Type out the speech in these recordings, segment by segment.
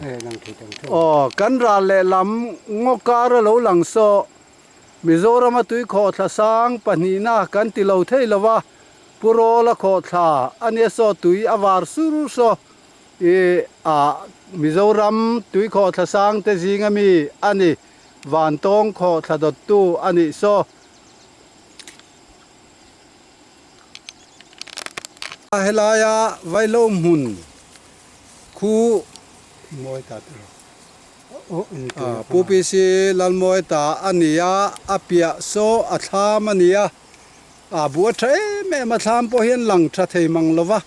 Aw kan ral lehlam ngaw kar a lo lang saw Mizorama tui khawhthla sang pahnihna kan ti lo thei lo va, Pu Rawla khawhthla a nia saw tui a var sur saw i a Mizoram tui khawhthla sang te zinga mi a ni, Vantawng khawhthla dawttu a nih saw. Helaia Vaihlo hmun khu Pu PC Lalmawi ta a ni a, a piah saw a thlam a ni a, a buh a tha em em a, thlam pawh hian lang tha thei mang lo va,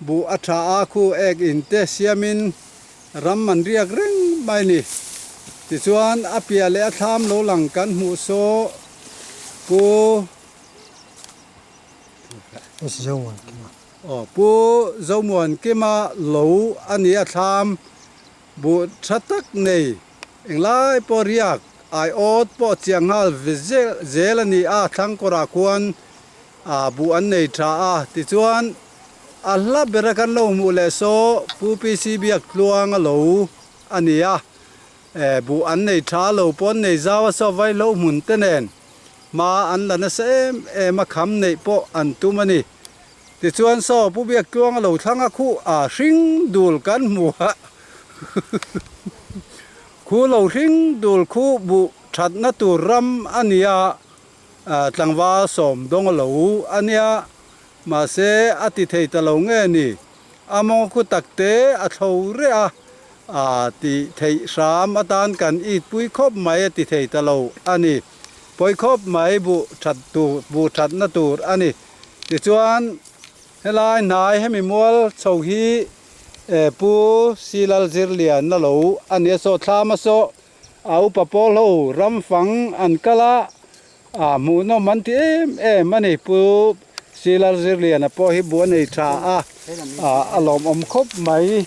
buh a tha a khu ek in te siamin ram an riak reng mai a ni. Tichuan a piah leh a thlam lo lang kan hmuh saw Pu. Aw Pu Zomuankima lo a ni a thlam buh tha tak nei englai pawh riak aiawt pawh chiang nghal ve zel a ni a thlang kawrah khuan ah buh an nei tha a tichuan a hla bera kan lo hmuh leh saw Pu PC Biaktluanga lo a ni a eh buh an nei tha lo pawh an nei zau a saw vaihlo hmun te nen. Hma an la nasa em em a, kham neih pawh an tum a ni. Tichuan saw Pu Biaktluang a lo thlang a, khu a hring dul kan hmu a, khu lo hring dul khu buh thatna tur ram a ni a, tlangval sawm dawng a lo a nia, mahse a ti thei ta lo nge ni, a mawng khu takte a thlo reh a, a ti theih hram atan kan it pui khawp mai a ti thei ta lo a ni. Pawi khawp mai buh that tur buh thatna tur a ni. Tichuan helai hnai hemi mual chho hi eh Pu Silal Zirliana lo a ni a saw thlam a saw a upa pawl ho ram fang an kal a ah hmuhnawm an ti em em a ni. Pu Silal Zirliana pawh hi buh a nei tha a ah a lawmawm khawp mai.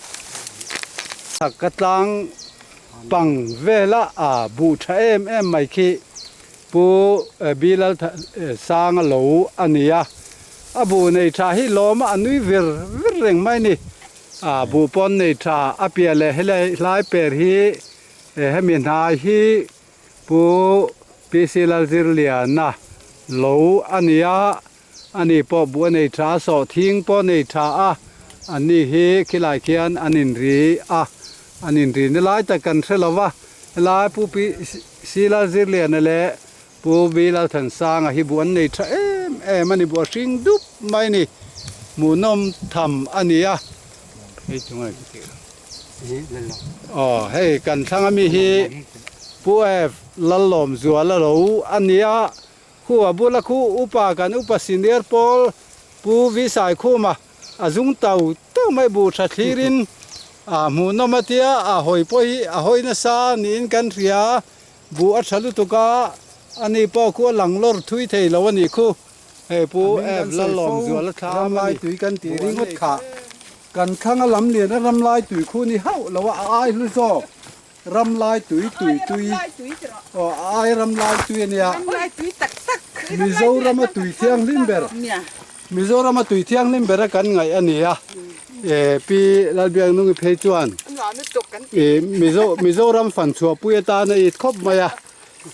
Ka tlang Pang vela a buh tha em em mai khi Pu Bilal Sanga lo a ni a, a buh nei tha hi lawm a a nui vir vir reng mai ni. A buh pawn nei tha a piah leh helai hlai per hi hemi hnai hi Pu PC Lalzirliana lo a ni a, Ani pawh buh a nei tha a, sawhthing pawh a nei tha a, anni hi khilai khian an inri a, an inri ni lai tak kan hre lo va, helai Pu Pi Sila Zirliana leh Pu Bi Lalthansanga hi buh an nei tha em em a ni, buh a hring dup mai a ni, hmuhnawm tham a ni a. Aw hei kan thlang ami hi Pu F Lallawmzuala lo a ni a. Khu a bula khu upa kan upa senior pawl Pu Vi Saikhuma a zung tau tau mai bu tha thlirin a hmuhnawm a tia a hawi pawh hi a hawi nasa niin kan hria buh a tha lutuk a ani pawh khu a lang lawr thui thei lo a nih khu hei Pu F Lalawmzuala thla a ni tui kan tih ringawt kha kan thlang a lam lian a ramlai tui khu ni hauh lo a a ai hlu zawk. Ram lai tui tui tui aw a ai ram lai tui a nia. Mizorama tui thianghlim ber Mizorama tui thianghlim ber a kan ngaih a nia e Pi Lalbiaknungi phei chuan e Mizo Mizoram fan chhuahpui atana it khawp mai a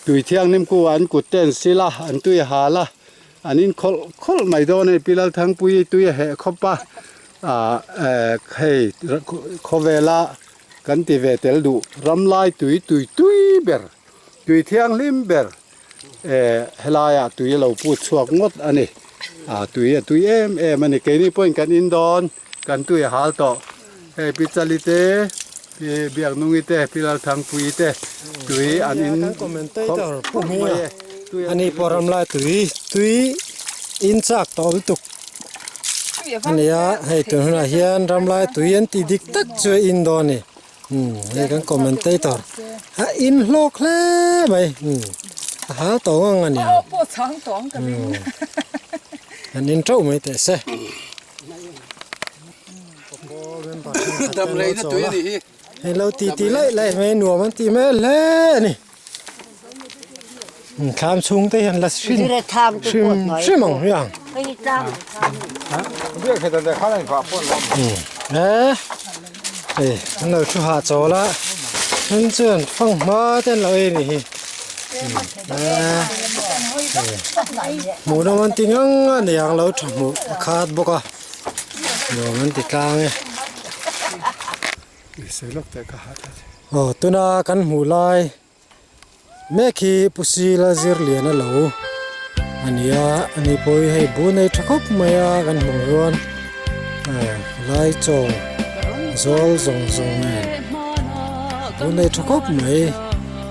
tui thianghlim ku an kut te an sil a an tui a hal a an in khawlh khawlh mai dawn a ni Pi Lalthangpuii tui a heh khawp a ah hei khawvela Kan ti ve tel duh ramlai tui tui tui ber, tui thianghlim ber eh helaiah tui a lo put chhuak ngawt a ni. Ah tui a tui em em a ni. Keini pawhin kan in dawn, kan tui a hal tawh. Hei Pi Chali te, Pi Biaknungi te, Pi Lalthangpuii te tui an in khawp khawp mai e. Ani pawh ramlai tui tui in chak tawh lutuk. Ania hei tun hunah hian ramlai tui an tih dik tak chu a in dawn a ni umm hei kan commentator a in hlawk hle mai umm a hal tawng ang a nia umm an in teuh mai teh se hei lo ti ti laih laih mai nuam an tih hmel hle a ni. Thlam chhung te hian la hrim hrim hrim ang hmiang. Hei an lo thu hahchawl a then chuan fanghma te an lo ei a nih hi hmuh nawm an ti ngang a ni ang lo tha hmuh a khat bawk a nuam an ti tlang e. Aw tuna kan hmuh lai. Mek hi Pu Sila Zirliana lo a ni a, ani pawh hi hei bu nei tha khawp mai a kan hmuh hian lai chaw zawl zawng zawng nen bu nei tha khawp mai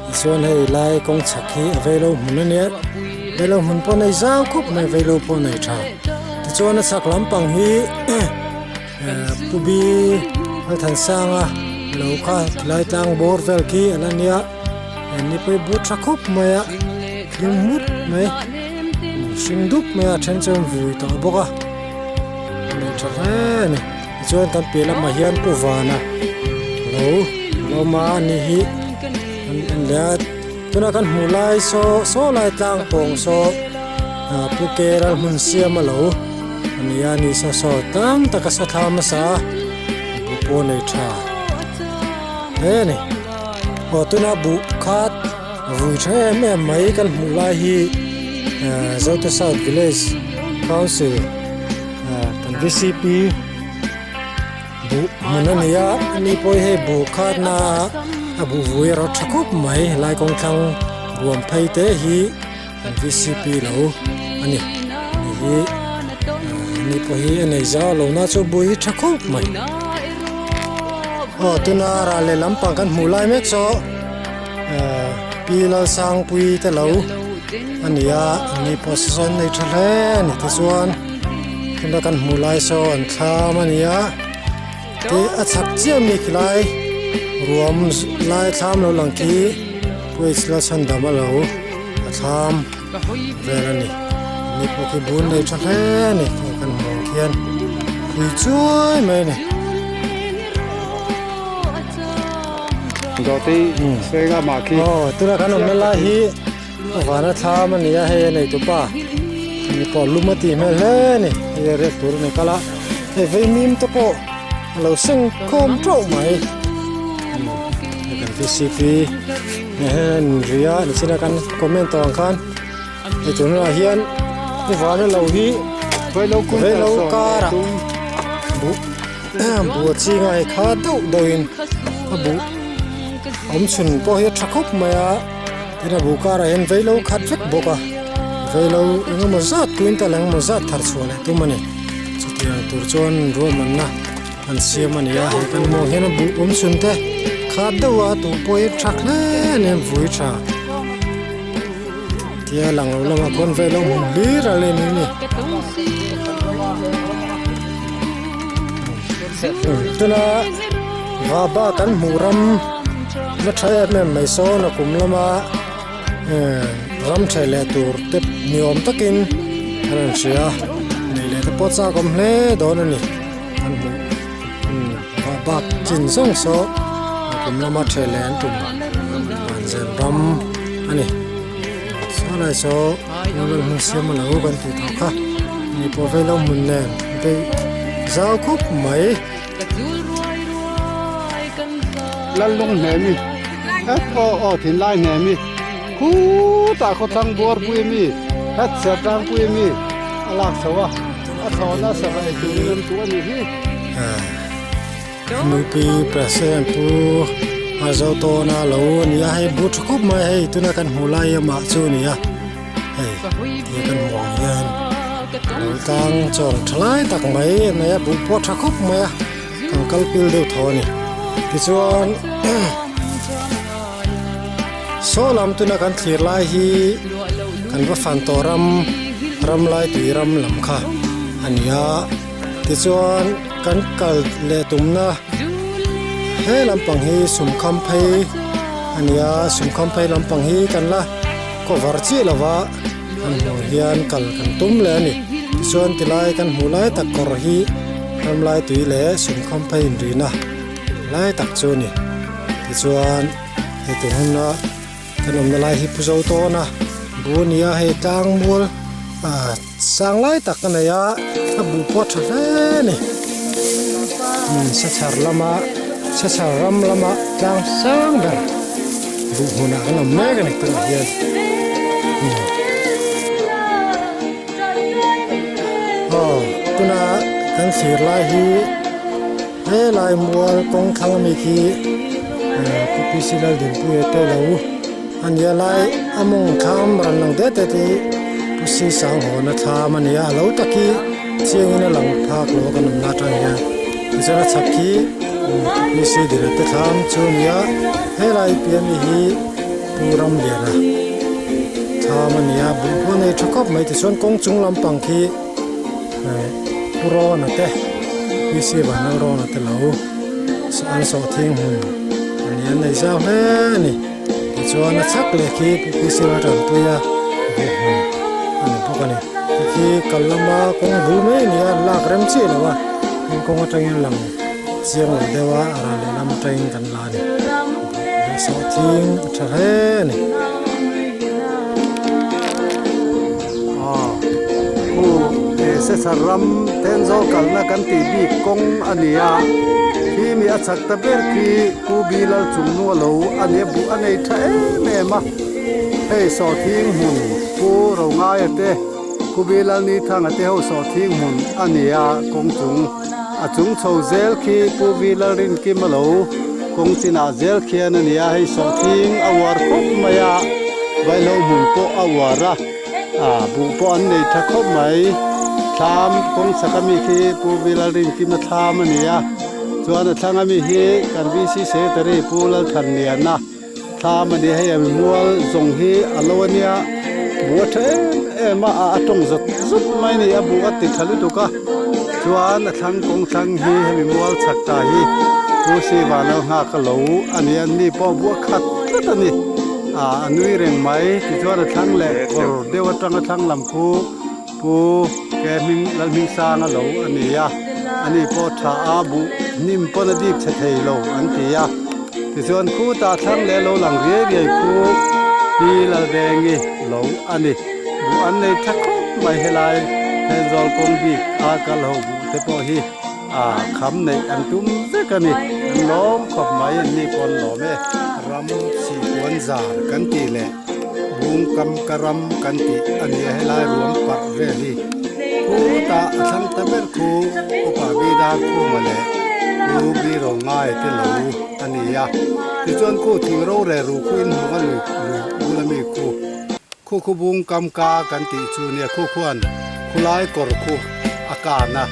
tichuan hei lai kawng chhak hi a veilo hmun a nia veilo hmun pawh nei zau khawp mai veilo pawh nei tha tichuan a chhak lampang hi. Pu Bi Lalthansanga lo kha tilai tlang bawr vel khi a la nia ni pawh hi but tha khawp mai a hlim hmut mai hring dup mai a then chuan vui tawh bawk a nei tha hle a ni tichuan kan piah lamah hian Pu Vana lo lawm a ani hi an en leh a tuna kan hmuh lai saw saw lai tlang pawng saw Pu Ke Lalhmunsiama lo. A ni a ni saw saw tam tak a saw thla hmasa a buh pawh a nei tha hle a ni aw tuna buh khat vui tha em em mai kan hmuh lai hi ehh Zote South Village Council ehh kan V C P buh hmun a ni a ani pawh hi hei buh khat na a buh vui erawh tha khawp mai helai kawng thlang ruam phei te hi. Kan VCP lo a ni ni hi ni pawh hi a nei zau lo na chu bui hi tha khawp mai aw tuna ral leh lampang kan hmuh lai mek saw ehh pi Lalsangpui te lo a ni a ni pawh sawn nei tha hle a ni tichuan tuna kan hmuh lai saw an thlam a ni a te a chhak chiah mi khilai ruam lai thlam lo lang khi Puaih Lalchhandam a lo. A thlam vel a ni ni pawh khi bun nei tha hle a ni hei kan hmuh ang khian pui chuai mai a ni. Aw tuna kan awmna lai hi vana thlam a ni a hei a nei tupa ni pawh lum a tih hmel hle a ni hei a riak tur a ni kal a hei vaimim te pawh a lo seng khawm teuh mai hei kan vcp. Heng ria nichina kan comment tawh ang khan hei tunah hian i vana lo hi veilo karah buh buh a ching a hei kha deuh deuhin a buh awm chhun pawh hi a tha khawp mai a tin a buh karah hian veilo khat vek bawk a veilo engemaw zat quintal engemaw zat thar chhuah leh tum a ni chutiang tur chuan ruahmanna. An siam a ni a, hei kan hmuh hian a buh awm chhun te khat deuh a tuh pawh hi tha hle a ni a vui tha tia lang lo lamah khawn vel a awm hlir a lem hi ni tuna vaba kan hmuh ram na tha em em mai sawn a kum lama ram tha leh tur te ni awm takin an rawn hria nei leh te pawh chak awm hle dawn a ni. An hmuh umm bak chin zawng saw kum lama the leh an tum vanzen ram a ni saw lai saw lal hmun siam a lo kan tih tawh kha ni pawh vei lo hmun nen vei zau khawp mai. Lal lung hne mi het aw aw thinlai hne mi khutah khawthlang buar pui mi het sertlang pui mi a lak chho a. A thlawhna sava ei turin an tuh a nih hi. Nupi President Pu Hmarzo Tawna lo a ni a, hei bu tha khawp mai hei tuna kan hmuh lai amah chu a ni a, hei tia kan hmuh ang hian lo tlang chawng tha lai tak mai a nei a, buh pawh tha khawp mai a, kan kal pil deuh tho a ni. Tichuan saw lam tuna kan thlir lai hi kan va fan tawh ram ram lai tui ram lam kha a ni a tichuan kan kal leh tumna he lampang hi sumkham phei a ni a sumkham phei lampang hi kan la cover chiah lo va kan hmuh hian kal kan tum leh a ni tichuan tilai kan hmuh lai tak kawr hi ram lai tui leh sumkham phei inrina lai tak chu a ni tichuan heti huna kan awmna lai hi pu zo tawn a bu a ni a hei tlang mual ah sang lai tak a nei a a buh pawh a tha hle a ni umm sachar lama. Sasar ram lama tlang sang ber buh hmunah kan awm mek a ni tunah hian. Aw tuna kan thlir lai hi helai mual kawng thlang ami khi Pu PC Laldinpuia te lo a nia lai a mawng thlam ran lang det det hi Pu Si Sanghawn a thlam a ni a a lo tak hi chiangin a lang phak lo a kan awmna atang hian tichuan a chhak khi Pu PC Dila te thlam chu a ni a helai piah ami hi Pu Ramliana thlam a ni a buh pawh a nei tha khawp mai tichuan kawng chung lampang khi Pu Rawna te PC Vanlalrawna te lo an sawhthing hmun a ni an nei zau hle a ni tichuan a chhak leh khi Pu PC Laltanpui a buh hmun a ni bawk a ni hei khi kal lama kawng bul mai a ni a lak rem chiah lo a tin kawng atangin lang chiang lo deuh a a ral lehlam atangin kan la a ni buh sawhthing a tha hle a ni. Khu Sesar ram Thenzawl kalna kan tih bik kawng a ni a, khi mi a chak ta ber khi Pu Bilal Chungnu a lo a ni a, buh a nei tha em em a, hei sawhthing hmun Pu Rongaia te Pu Bilal Nithanga te ho sawhthing hmun a ni a, kawng chung a chung chho zel khi Pu Bilal Rinkim a lo kawng chinah zel khian a ni a, hei sawhthing a uar khawp mai a, vaihlo hmun pawh a uar a. Ah buh pawh an nei tha khawp mai thlam kawng chhak ami khi Pu Vilalrinkima thlam a ni a chuan a thlang ami hi kan VC Secretary Pu Lalthanliana thlam a ni a hei a mimual zawng hi a lo a nia buh a tha em em a a tawng zawt zawt mai a ni a buh a ti tha lutuk a chuan a thlang kawng thlang hi hemi mual chhak ta hi Pu Sivanlalnghaka lo a ni a ni pawh buh a khat tlat a ni. Ah a nui reng mai tichuan a thlang leh kawr deuh atanga thlang lam khu pu ke hming Lalhmingsang a lo a ni a ani pawh tha a buh hnim pawn a dip chhe thei lo an ti a tichuan khutah thlang leh lo lang riai riai khu pi Lalvengi lo a ni buh an nei tha khawp mai helai Thenzawl kawng bik a kal ho buh te pawh hi. Ah kham neih an tum vek a ni. An lawm khawp mai an ni pawh an lawm e. Ram sihpuan zar kan tih leh bung kam ka ram kan tih a nia helai ruam parh vel hi khutah a thlang ta ber khu upa Bidar Khuma leh U Biro Ngai te lo a ni a. Tichuan khu thing rorel ru khu in hmuh a lui lui bula mi khu. Khu khu bung kam ka kan tih chu nia khu khuan khulai kawr khu a kan a,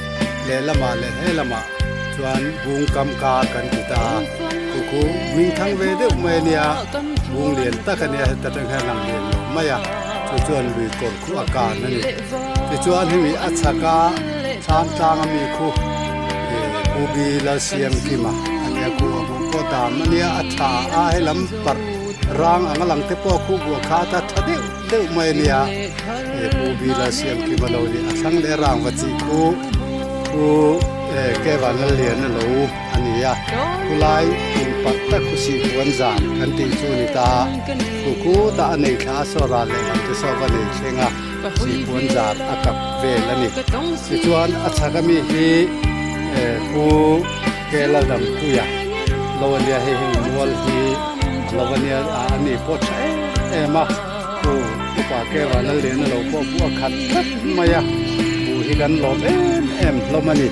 lehlamah leh helamah chuan bung kam ka kan ti ta a, khu khu hming thang ve deuh mai a nia, bung lian tak a nia heta tang hian lang lian lo mai a, chu chuan lui kawr khu a kan a ni. Tichuan hemi a chhak a thlam tlang a mi khu Pu Bi Lalsiamkima a nia khu a buh pawh dam a nia a tha a helam parh Rang anga lang te pawh khu buah kha ta tha deuh deuh mai a nia. He Pu Bila siam khi va lo ni a thlang leh rang va chih khu Pu Kevan Lallian a lo a ni a. Khulai in parh tak khu sih puan zan kan tih chu a ni ta. Khu khu ta a nei thla a saw ral leh lam te saw va nei thleng a sih puan zar a kap vel a ni. Tichuan a chhak ami hi Pu Kelalrampuia lo a nia hei heng mual hi a lo a nia a ani pawh tha em em a chu upa Kevala len a lo pawh buh a khat tlat mai a buh hi kan lawm em em hlawm a ni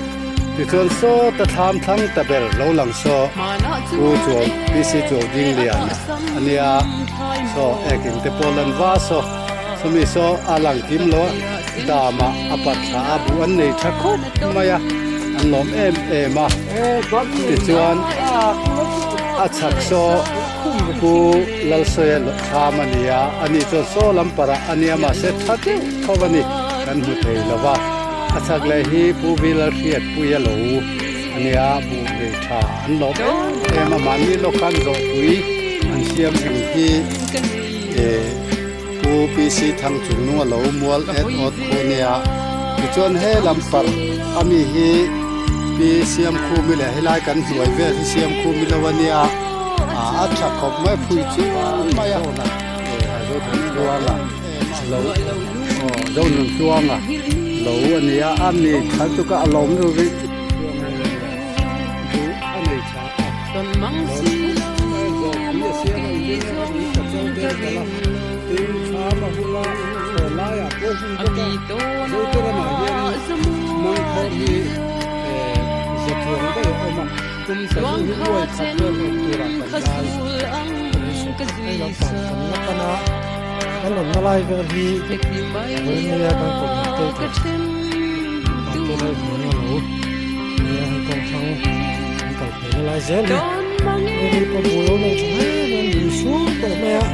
tichuan saw ta thlam thlang ta ber lo lang saw pu chuan PC chuan ding lian a nia saw ekin te pawh lan va saw sawmi saw a lang kim lo a. Dama a parh thla a, buh an nei tha khawp mai a, an lawm em em a. Tichuan a chhak saw Pu Lalsawia thlam a ni a, ani chuan saw lam parh ah a nia mahse tha deuh tho a ni, kan hmu thei lo va. A chhak leh hi Pu Vilalhriatpuia lo a nia, buh nei tha an lawm em em a, mahni lawk khan zawhpui an siam ang hi eh. Pu PC Thangchungnung a lo mual et awt khu nia. Tichuan he lam parh a mi hi Pi Siamkhumi leh helai kan hnuai vel hi Siamkhumi lo a nia. A tha khawp mai phui chiang mai a. Zonun lo Zonun tluanga lo a nia a mi kha chu ka a lawm ru rih. Duh a nei tha a. Zawhpui a siam a inring a ui ka cho te a kal a, tin thlam a hung a, chhawn laiah pawh hung bawk a, Zote ramah hianin mangkhawr hi zathuang daih a awm a, kum sazu hi uai khat vel awm turah kan ngai. Hei lampang kan la pan a, kan awmna lai vel hi Vawinia kan kawmna te tur Vante lai hmuhna lo nia hei kawngthlang an kal pheina lai zel hi hei hi pawh buh lo nei tha hle mai an lui sur tawh mai a lo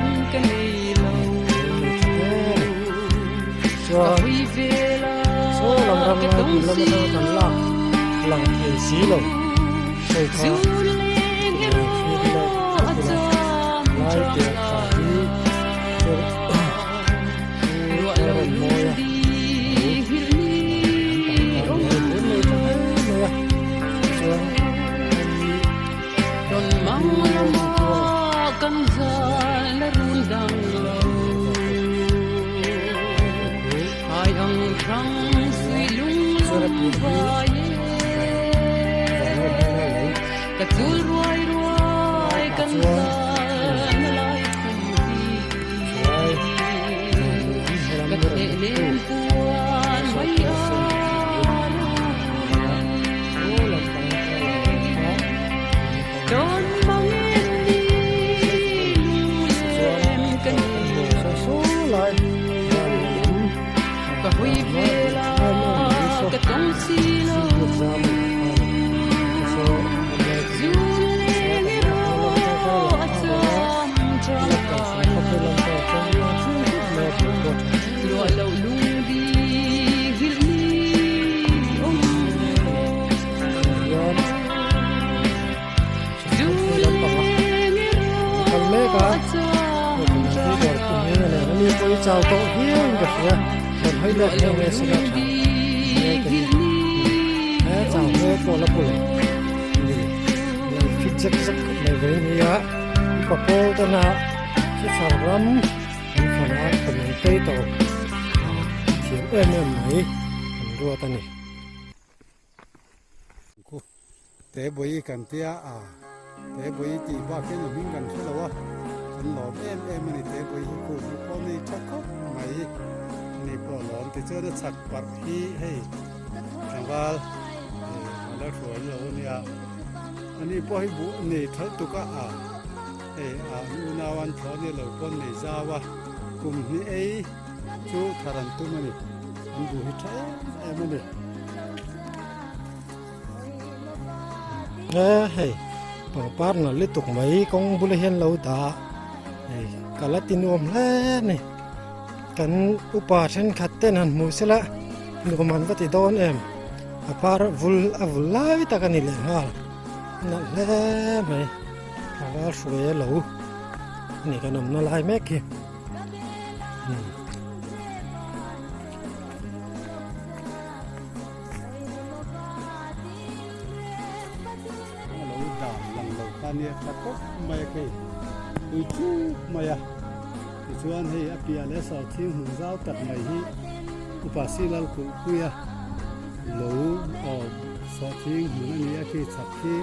nei tha hle a ni chuan saw lam ram lai bul lam atanga kan lak lang thei si lo hei kha thlir ila khawp ila lai piah thla hi Chau tawh viau in ka hria rawn hawi let nghe nghe sela tha nghe ka ni he chau nghe pawh la pawh ni lo fit zek zek khawp mai ve nia upa pawl tana Sisar ram an fana commentator thiam em em mai an ruat a ni. Te bawi kan tia a, te bawi tih bak hian a hming kan hre lo a, kan lawm em em a ni te bawi hi khu hi pawh nei tha khawp mai a ni pawh lawm tichuan a chhak parh hi hei tlangval eh a la hruai lo a nia a ni pawh hi buh nei thalh tuk a a hei a an unau an thlawh nia lo pawn nei zau a kum hnih ei chu thar an tum a ni an buh hi tha em em a ni. He hei pangpar nalh lutuk mai kawng bulah hian lo dah hei ka la ti nuam hle a ni kan upa thenkhat ten han hmuh sela nuam an va ti dawn em a par vul a vul lai tak a ni leh nghal nalh hle mai a val hruai a lo a ni kan awmna lai mek hi. A lo dan lang lo kha nia tha khawp mai a khei pui thup mai a tichuan hei a piah leh sawrthing hmun zau tak mai hi upa silal kulh pui a lo aw sawrthing hmun a ni a khi chhak khi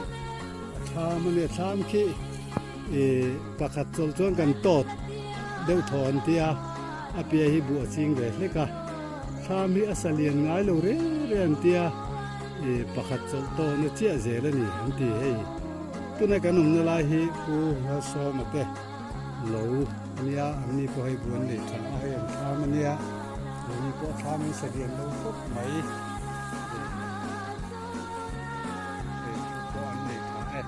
a thlam a nia thlam khi ih pakhat chawlh chuan kan tawt deuh thaw an tia a piah hi buh a ching ve hlek a. Thlam hi a sa lian ngai lo reng reng an tia ih pakhat chawlh tawhna chiah zel a ni an ti hei. Tuna kan awmna lai hi Pu Malsawma te lo a nia an ni pawh hei buan nei tha a hei an thlam a nia an ni pawh thlam an sa lian lo khawp mai hei chu pawh an nei tha e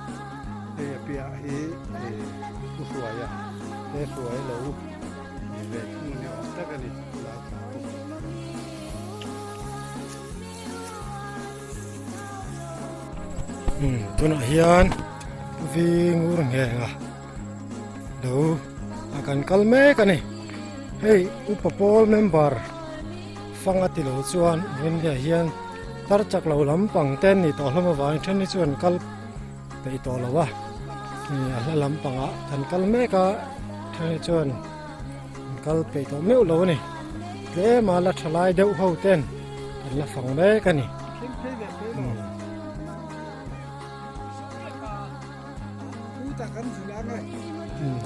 hei a piah hi ih Pu Hruaia te hruai lo ni ve thung a ni awm tak a ni. Tunah hian Vingur Nghenga lo a kan kal mek a ni. Hei Upa Pawl member fang a ti lo chuan Rinliah hian tar chak lo lampang te an nih tawh hlawm avangin then hi chu an kal peih tawh lo a. A hla lampangah kan kal mek a then hi chuan. An kal peih tawh meuh lo a ni. Tlem a la tha lai deuh ho ten an la fang mek a ni.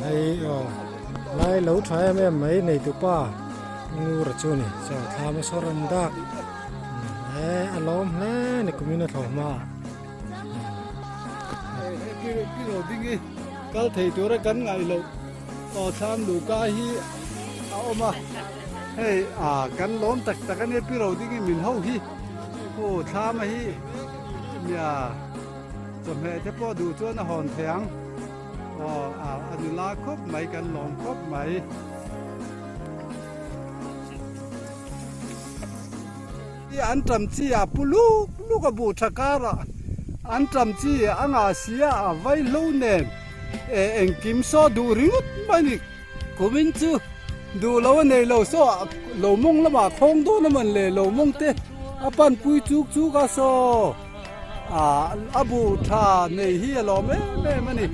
Hei aw lai lo tha em em mai neitupa Ngura chu ni chaw thlam a saw rawn dak he a lawm hle ni kumin a thlawh hma ah. Hei pi ding hi kal thei tura kan ngaih loh aw thlam luhka hi a awm a hei ah kan lawm tak tak a nia pi ro ding hi min ho hi aw thlam a hi nia chawhmeh te pawh duh chuan a hawn thei ang aw a nula khawp mai kan lawm khawp mai. An ṭam chi a pu luk luk a buh ṭha karah an ṭam chi a ngah si a, a vaihlo nen eh engkim saw duh ringawt mai ni. Kumin chu duh lo a nei lo saw lo mawng lamah khawng dawn a man le lo mawng te a pan pui chuk chuk a saw a buh ṭha nei hi a lawm em em a ni.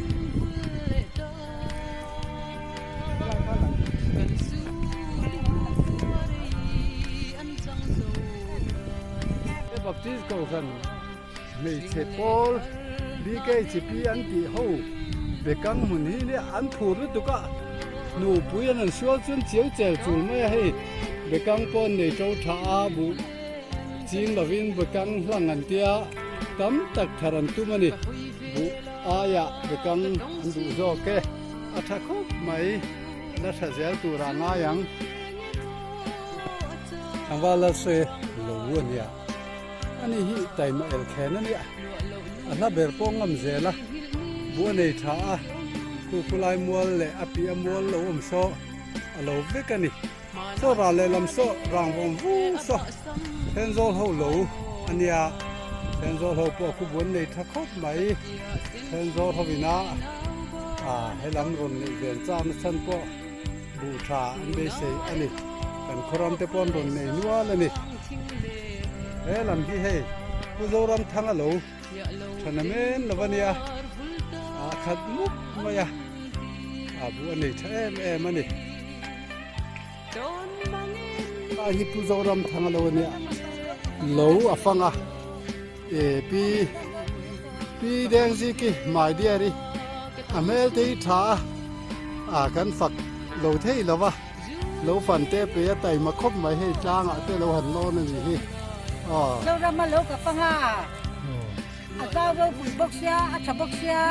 Baptist Kohhran hmeichhe pawl BKHP an tih ho bekang hmun hi nia an phur lutuk a, nupui an han sual chuan chiau chel chul mai a hei bekang pawh an nei to tha a buh ching lovin bekang hlang an tia tam tak thar an tum a ni buh. Aiah bekang an duh zawk e, a tha khawp mai, la tha zel turah ngai ang. Tlangval lal sawi lo a nia, ani hi taima el khen a nia, a hla ber pawh ngam zel a, bu a nei tha a, khu khulai mual leh a piah mual lo awm saw a lo vek a ni. Saw ral lehlam saw rang vawng vung saw Thenzawl ho lo a nia, Thenzawl ho pawh khu buan nei tha khawp mai, Thenzawl ho ina ah helam rawn neih ven chakna chhan pawh buh tha an beisei a ni, kan khawram te pawh an rawn nei nual a ni. He lam hi hei Pu Zoramthanga lo tha namen lo a nia, ah khat mup mai a, ah buh a nei tha em em a ni. A hi Pu Zoramthanga lo ania lo a fang a e pi pi Dengziki my dear i a hmel te hi tha a a kan fak lo thei lo va lo fan te pe a taima khawp mai hei tlangah te lo han lawn a ni hi aw. Zorama lo ka fang a a zau ropui bawk sia a tha bawk sia.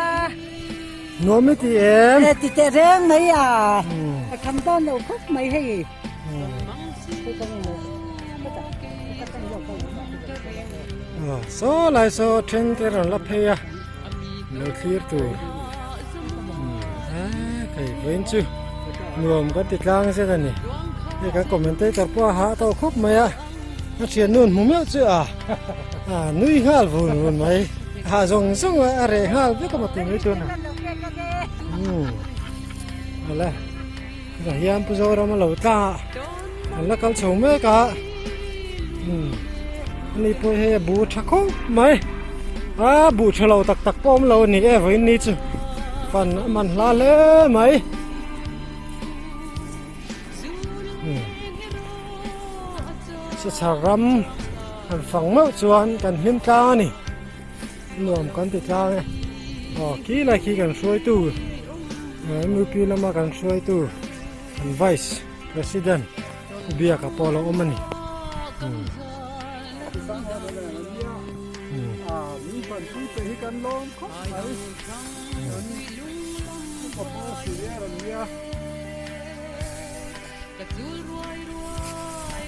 Nuam i ti em? E ti teh reng mai a, a tham dawn lo khawp mai hei. Saw lai saw then te rawn la phei a, lo thlir tur. Hei vawiin chu nuam kan ti tlang zet a ni. Hei kan commentator pawh a hah tawh khawp mai a, a thiannu an hmu meuh chu a nui nghal vun vun mai. Ha zawng zawng a a reh nghal vek a maw tih mai tun a. Umm awle tah hian Pu Zoram a lo tla a an la kal chho mek a umm ani pawh hei a bu tha khawp mai a bu tha lo tak tak pawh awm lo a ni e vawiin ni chu fan a man hla hle mai. Umm Sachar ram han fang meuh chuan kan hlim tlang a ni nuam kan ti tlang e aw khi lai khi kan hruaitu mup lama kan hruaitu kan vice president biaka pawh a lo awm a ni umm.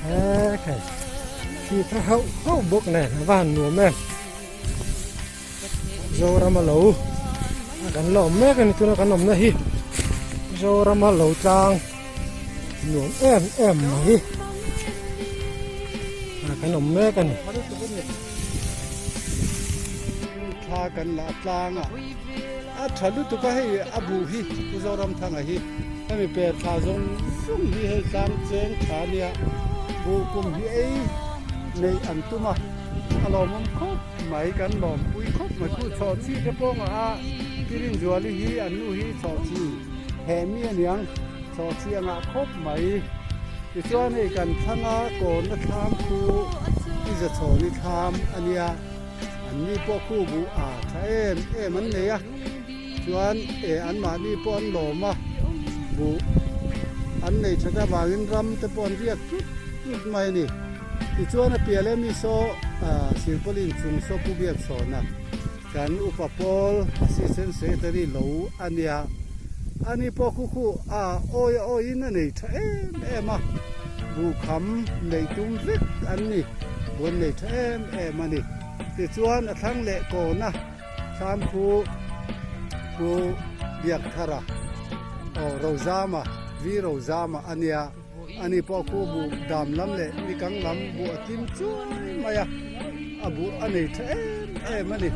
He khai khi tha hauh hauh bawk nen a va han nuam em Zorama lo a kan la awm mek a ni tuna kan awmna hi Zorama lo tlang nuam em em mai a kan awm mek a ni. Thla kan la tlang a. A tha lutuk a hei a buh hi Pu Zoramthanga hi hemi per thla zawng zawng hi hei tlang cheng tha nia buh kum hi ei neih an tum a a lawmawm khawp mai kan lawmpui khawp mai khu chhawh chi te pawh ngah a Pi Rinzuali hi an nu hi chhawh chi heh mi aniang chhawh chi a ngah khawp mai tichuan hei kan thlang a kawnna thlam khu i zachhawni thlam ania. An ni pawh khu buh a tha em em an nei a. Chuan e anmahni pawh an lawm a, buh an nei that avangin ram te pawh an riak tlut tlut mai a ni. Tichuan a piah leh mi saw Silpauline chung saw Pu Biakchhawna kan upa pawl Assistant Secretary lo a nia. Ani pawh khu khu a awi a awiin a nei tha em em a, buhkham neih tum vek an ni, buh an nei tha em em a ni. Tichuan a thlang leh kawna Thlam khu Pu Biakthara aw Rozama, Vi Rozama a nia, ani pawh khu buh dam lam leh nikang lam buh a tlim chuai mai a, a buh a nei tha em em a ni,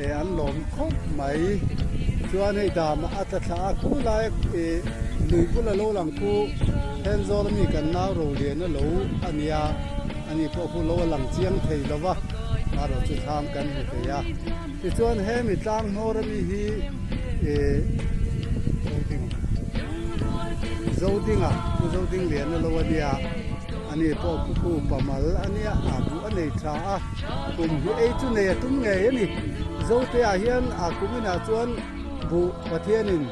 e an lawm khawp mai. Chuan hei dam a tla thla a, khu lai e lui bula lo lang khu Thenzawl ami kan nau Rolian a lo a nia. Ani pawh khu lo a lang chiang thei lo va, marawh chu thlam kan hmu thei a. Tichuan hemi tlang hmawr ami hi ih Zodinga, Pu Zodingliana lo a nia, ani pawh khu khu pamal a nia, a buh a nei tha a, kum hi ei chu nei a tum ngei a ni. Zoteah hian a kum inah chuan buh Pathianin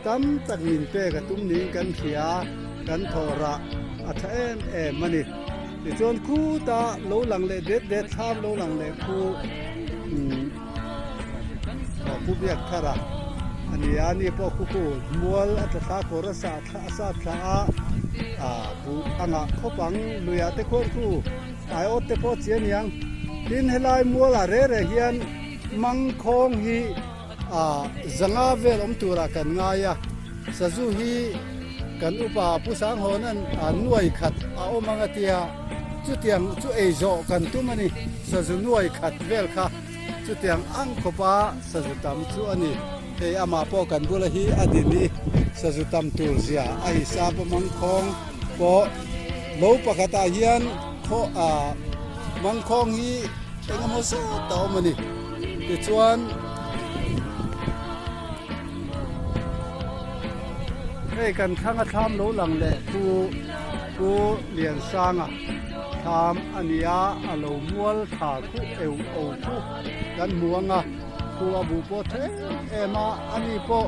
Tam tak min pek a tum niin kan hria, kan thawh rah a tha em em a ni. Tichuan khuta lo lang leh det det thlam lo lang leh khu umm Pu Biak Thar a a ni a, ani pawh khu khu mual a tla thla kawr a sah thla a sat thla a, ah buh a ngah khawp ang luiah te khuan khu aiawt te pawh chi a niang. Tin helai mualah reh reh hian mangkhawng hi. A zanga vel awm turah kan ngai a, sazu hi kan upa Pu Sanghawna'n a nuai khat a awm ang a tia, chutiang chu ei zawh kan tum a ni, sazu nuai khat vel kha chutiang ang khawpa sazu tam chu a ni. Hei amah pawh kan bula hi a din i sazu tam tur zia a hisap a mangkhawng pawh lo pakhatah hian khaw a mangkhawng hi engemaw zat a awm a ni. Tichuan hei kan thlang a thlam lo lang leh chu Pu Liansanga thlam a ni a, a lo mual thla khu eu o khu kan hmu ang a, khu a buh pawh tha em em a, ani pawh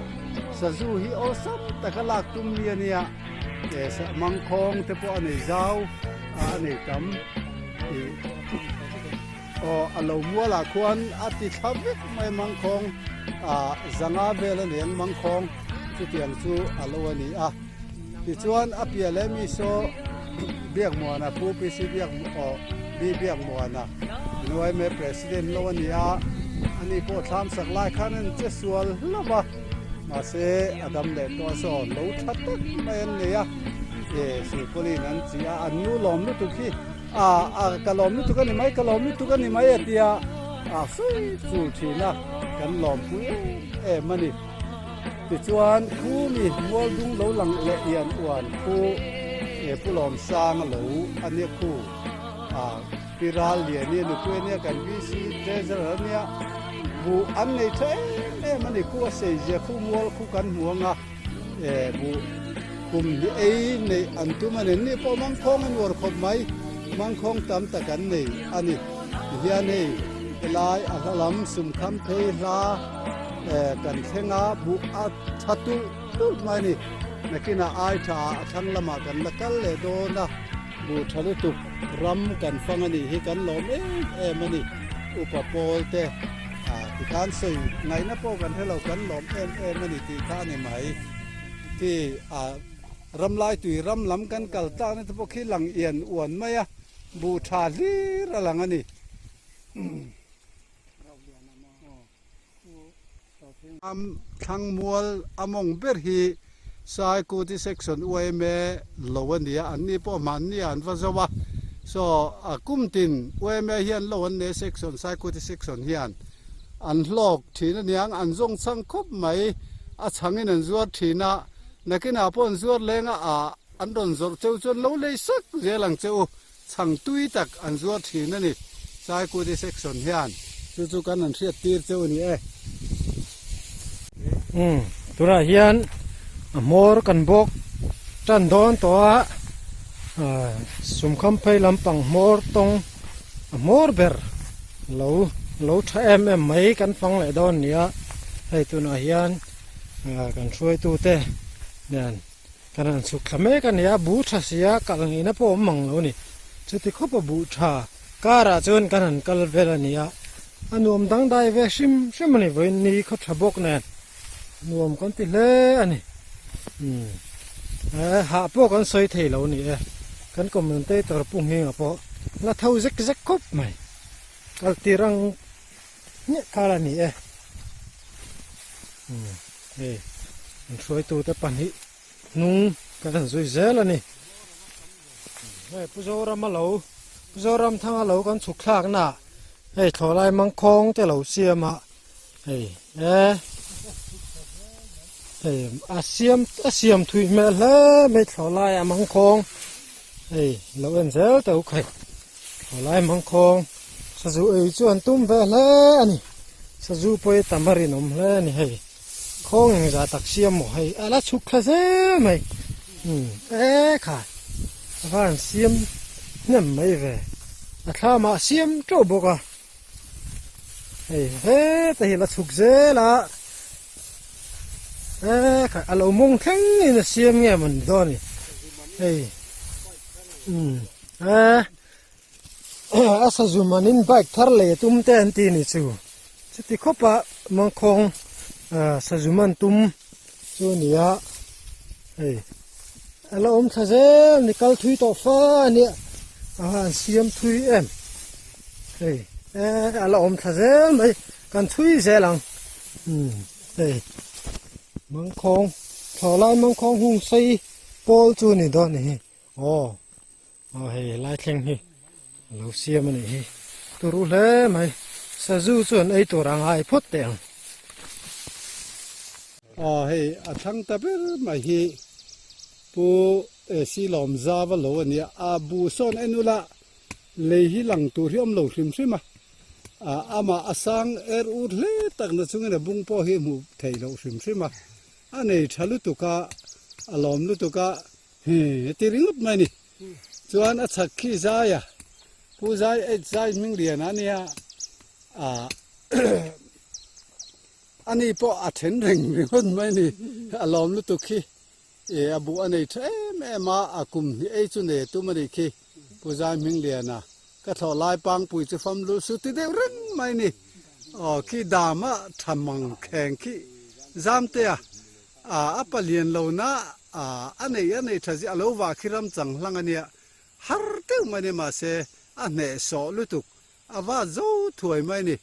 sazu hi awlsam taka lak tum mi a nia, mangkhawng te pawh a nei zau a, a nei tam ih. Aw a lo mualah khuan a ti thla vek mai mangkhawng ah zanga vel a ni ang mangkhawng chutiang chu a lo a ni a tichuan a piah leh mi saw Biakmuana Pu PC Biak aw B Biakmuana NYMA President lo a ni a ani pawh thlam sak lai khan an che sual hlauh a mahse a dam leh tawh a saw lo tha tak mai an nei a e silpauline an chi a an nu lawm lutuk hi. A a ka lawm lutuk a ni mai ka lawm lutuk a ni mai a tia a sawi chul thin a kan lawm pui em em a ni tichuan khu mi mual dung lo lang leh ian uan khu e pu lawm sang a lo a nia khu a pi ral lian i nupui a nia kan VC treasurer a nia buh an nei tha em em a ni khu a sei zia khu mual khu kan hmu ang a. E buh kum hi ei neih an tum a ni. Ni pawh mangkhawng a nuar khawp mai. Mangkhawng tam tak an nei a ni. Tihian hei helai a hla lam sumkham phei hla e kan thleng a, buh a tha tulh tulh mai a ni. Nakinah ai tha ah a thlang lamah kan la kal leh dawn a, buh tha lutuk ram kan fang a nih hi kan lawm em em a ni. Upa pawl te. A ti khan sawi ngaihna pawh kan hre lo, kan lawm em em a ni tih kha a ni mai. Khi a ramlai tui ram lam kan kal tlakna te pawh khi lang ian uan mai a, buh tha hlir a lang a ni. Am thlang mual a mawng ber hi Saikuti section UMA lo a ni a, an ni pawh hmanni ah an va zo a, so a kum tin UMA hian lo an nei section Saikuti section hian an hlawk thin a niang, an zawng chhang khawp mai, a chhangin an zuar thin a, nakinah pawh an zuar leng a, ah an rawn zawrh cheu chuan lo lei sak zel ang che u, chhang tui tak an zuar thin a ni Saikuti section hian chu chu kan han hriat tir cheu a ni e. Umm tunah hian a hmawr kan bawk tan dawn tawh a ah sumkham phei lampang hmawr tawng a hmawr ber lo lo tha em em mai kan fang leh dawn a ni a hei tunah hian. Kan hruaitute nen kan han chhuk thla mek a ni a, buh tha si a, kal ngeihna pawh awm mang lo a ni. Chuti khawp a buh tha karah chuan kan han kal vel a ni a, a nuam dangdai ve hrim hrim a ni vawiin ni khaw tha bawk nen nuam kan ti hle a ni. Umm hah pawh kan sawi thei lo a ni e, kan commentator Pu Nghinga pawh la tho zek zek khawp mai, kal tir ang Hmiah kal a ni e. Umm hei an hruaitute pahnih hnung kan han zui zel a ni. Hei Pu Zorama lo Pu Zoramthanga lo kan chhuk thlak na hei thlawhlai mangkhawng te lo siam a hei e hei a siam a siam thui hmel hle mai thlawhlai a mangkhawng hei lo en zel teh u khai. Thlawhlai mangkhawng sazu ei chu an tum ve hle a ni. Sazu pawh hi tam a rinawm hle a ni hei. Khawng engzah tak siam maw hei a la chhuk thla zel mai. Umm e kha a va han siam hnem mai ve. A thlamah a siam teuh bawk a. Hei heta hi a la chhuk zel a. E kha a lo mawng thleng in a siam nge maw ni dawn ni. Hei umm. Eh a sazu manin bike thar lei a tum te an ti ni chu chuti khawp a mangkhawng ah sazu man tum chu a ni a hei a la awm thla zel ni kal thui tawh fa a nia a han siam thui em hei eh a la awm thla zel mai kan chhui zel ang umm hei mangkhawng thlawhlai mangkhawng hung sei pawl chu a ni dawn a ni hi. Aw aw hei helai thleng hi a lo siam a nih hi turu hle mai sazu chu an ei tur a ngai phawt teh ang. Aw hei a thlang ta ber mai hi Pu AC Lawmzava lo a nia a bu sawn en ula lei hi lang tur hi a awm lo hrim hrim a amah a sang er ur hle tak na chungin a bung pawh hi hmuh theih loh hrim hrim a a nei tha lutuk a a lawm lutuk a. Hi ti ringawt mai ni. Chuan a chhak khi zai a, Pu Zai H Zai hming lian a nia, ah ani pawh a then reng ringawt mai ni, a lawm lutuk khi, e a buh a nei tha em em a, a kum hnih ei chu nei a tum a nih khi, Pu Zai hming lian a, ka thlawh lai pangpui chu fam lul su ti deuh reng mai ni, aw khi dam a tha mang kheng khi zam te a. A a palian lo na a a nei a nei tha zia a lo vah khi ram chang hlang a nia har deuh mai a ni mahse a hneh sawh lutuk a va zo thuai mai a ni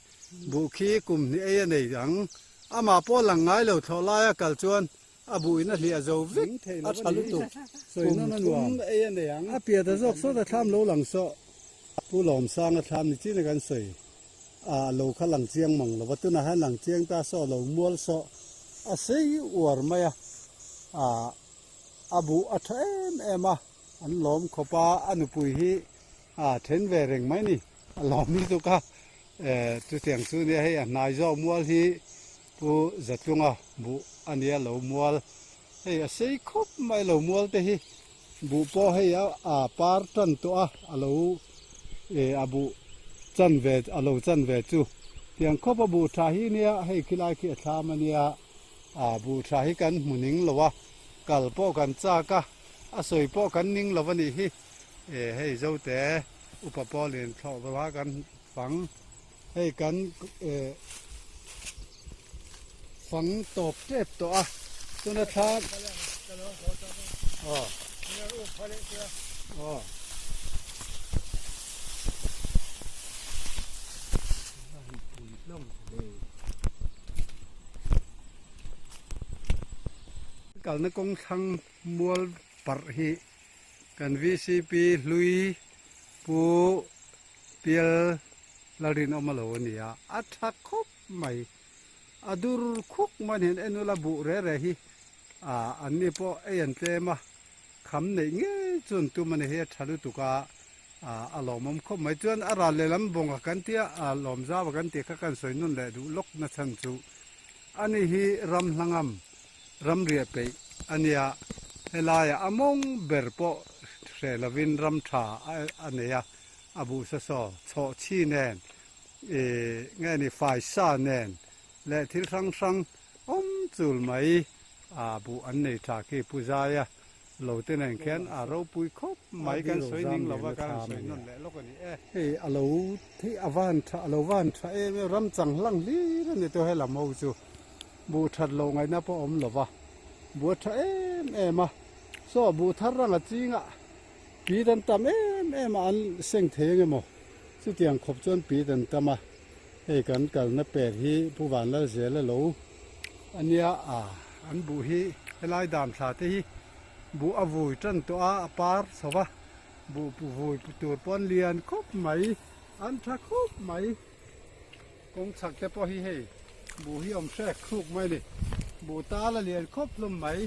buh khi kum hnih ei a nei ang amah pawh lang ngai lo thlawh laia kal chuan a buh in a hliah zo vek a tha lutuk kum thum ei a nei ang a piah ta zawk sawt a thlam lo lang sawh Pu Lawmsanga thlam ni chin a kan sawi. A lo kha lang chiang mang lo va, tunah hian lang chiang ta saw lo mual saw a sei uar mai a, ah a buh a tha em em a, an lawm khawp a, a nupui hi a then ve reng mai ni, a lawm lutuk a, eh chutiang chu nia hei a hnai zawk mual hi Pu Zatlunga buh a nia lo mual, hei a sei khawp mai lo mual te hi, buh pawh hei a par tan tawh a, a lo eh a buh chan ve a lo chan ve chu tiang khawp a buh tha hi nia hei khilai khi a thlam a nia ah buh tha hi kan hmu ning lo a kal pawh kan chak a a sawi pawh kan ning lo a nih hi eh hei zote upa pawlin thlawh va kan fang hei kan eh fang tawp tep tawh a tuna thla aw aw kalna kawng thlang mual parh hi kan VCP hlui Pu Pial Lalrinawm a lo a ni a, a tha khawp mai. A dur khuk mai nen en ula buh re re hi ah an ni pawh ei an tlem a, kham neih ngei chu an tum a ni hei a tha lutuk a, ah a lawmawm khawp mai. Chuan a ral lehlam bawnga kan tia a lawm zau a kan tih kha kan sawi nun leh duh lawk na chhan chu a ni hi ram hlangam ram riah peih a nia, helaiah a mawng ber pawh hreh lovin ram tha a nei a, a buh sa saw chhawh chhi nen ih nge ni fai sa nen leh thil hrang hrang awm chul mai a buh an nei tha khi Pu Zaia lo te nen khian a ropui khawp mai kan sawi ning lo va kan sawi nawn leh lawk a ni e. Hei a lo hei a van tha a lo van tha em em ram chang hlang hlir a ni tawh helam ho chu buh that loh ngaihna pawh a awm lo va buh a tha em em a saw buh thar ranga chingah pi dan tam em em a an seng thei eng emaw chutiang khawp chuan pi dan tam a hei kan kalna per hi Pu Vanlalzela lo a nia a an buh hi helai dam thla te hi buh a vui tan tawh a a par chho va buh vui tur pawh an lian khawp mai an tha khawp mai kawng chhak te pawh hi hei buh hi awm hrek hruk mai a ni buh tal a lian khawp hlawm mai.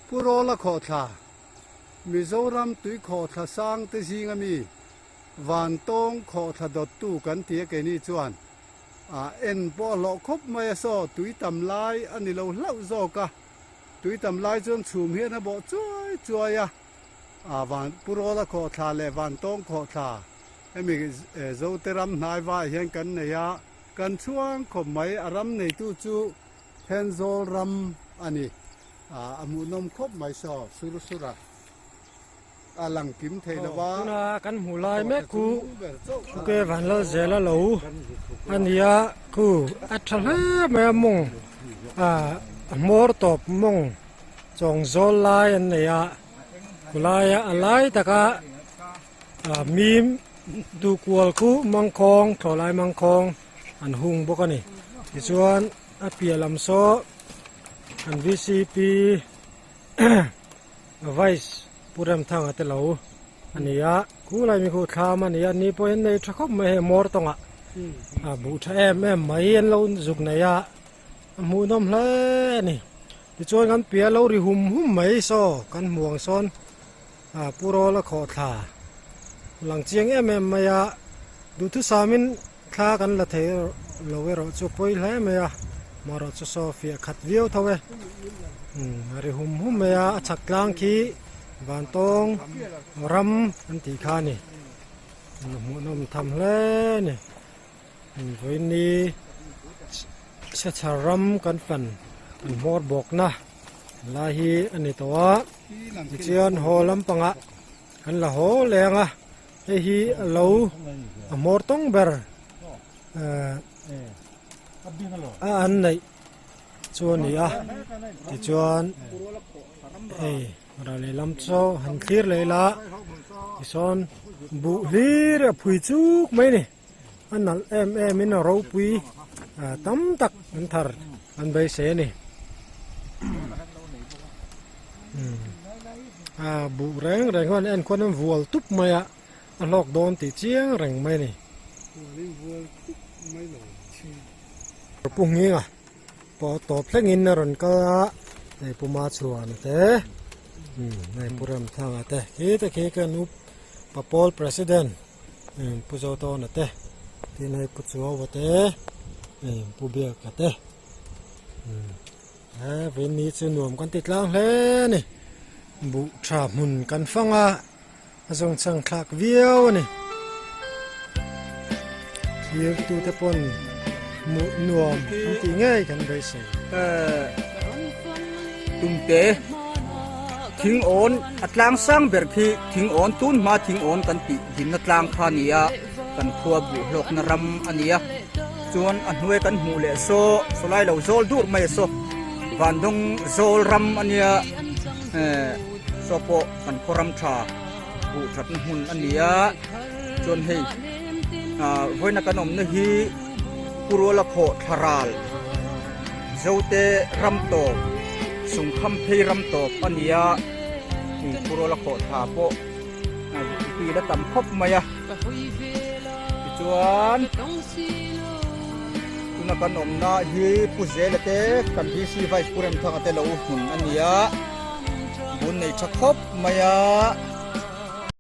Pu Rawla Khawhthla, Mizoram tui khawhthla sang te zinga mi Vantawng khawhthla dawttu kan ti a keini chuan a en pawh a hlawh khawp mai a saw tui tam lai a ni lo hlauh zawk a, tui tam lai chuan chhum hian a bawh chuai chuai a, a van Pu Rawla Khawhthla leh Vantawng Khawhthla hemi Zote ram hnai vaiah hian kan nei a. Kan chhuang khawp mai, a ram neitu chu Thenzawl ram a ni. A hmuhnawm khawp mai saw sur sur a, a lang kim thei lo va. Tuna kan hmuh lai mek khu Ke Vanlalzela lo a ni a, khu a tha hle mai a mawng a hmawr tawp mawng chawng zawl lai an nei a, khulaia a lai taka Mim duh kual khu mangkhawng thlawhlai mangkhawng an hung bawk a ni tichuan a piah lam saw an vcp vice pu Remthanga te lo a ni a khulai mi khu thlam a ni a ni pawhin nei tha khawp mai hei motor tawngah a buh tha em em mai an lo zuk nei a a hmuhnawm hle a ni tichuan kan piah lo ri hum hum mai saw kan hmuh ang sawn. A pu rawl a khawh thla lang chiang em em mai a, duhthusamin thla kan la thei lo erawh chu pawi hle mai a, marawh chu saw fiah khat viau tho e, umm a ri hum hum mai a, a chhak tlang khi vantawng ram an tih kha a ni, hmuhnawm tham hle a ni, vawiin sechar ram kan fan kan hmawr bawkna lai hi a ni tawh a. Tichuan haw lampangah kan la haw leh ang a, hei hi a lo a hmawr tawng ber ehh a an neih chu a ni a, tichuan hei ral lehlam chu han thlir leh ila tisawn buh hlir a phui chuk mai a ni, a nalh em em in a ropui tam tak an thar an beisei a ni. A buh reng reng hian en khuan an vual tup mai a, a hlawk dawn tih chiang reng mai a ni. Pu Nginga pawh tawp thlengin a rawn kal a, hei Pu Machhuana te, hei Pu Remthanga te, khi te khi kan up Papawl President Pu Zotawna te, tin hei Pu Chuaua te, Pu Biaka te. He veni chu nuam kan ti tlang hle a ni buh tha hmun kan fang a a zawng chang thlak viau a ni thlir tu te pawn hmuh nuam an tih ngei kan beisei. Tumte thing awn a tlang sang ber khi thing awn tun hma thing awn kan tih dinna tlang kha a ni a kan khua buh hlawkna ram a ni a. Chuan a hnuai kan hmuh leh saw sawlai lo zawl dur mai a saw Vandawng zawl ram a nia eh saw pawh kan khaw ram tha buh thatna hmun a ni a chuan hei ah vawiina kan awmna hi Pu Ruala khawh thla ral Zote ram tawp Sungkham phei ram tawp a ni a Pu Ruala khawh thla pawh tui la tam khawp mai a tichuan tuna kan awmna hi Pu Zela te kan DC Vice Pu Remthanga te lo hmun a ni a bun nei tha khawp mai a.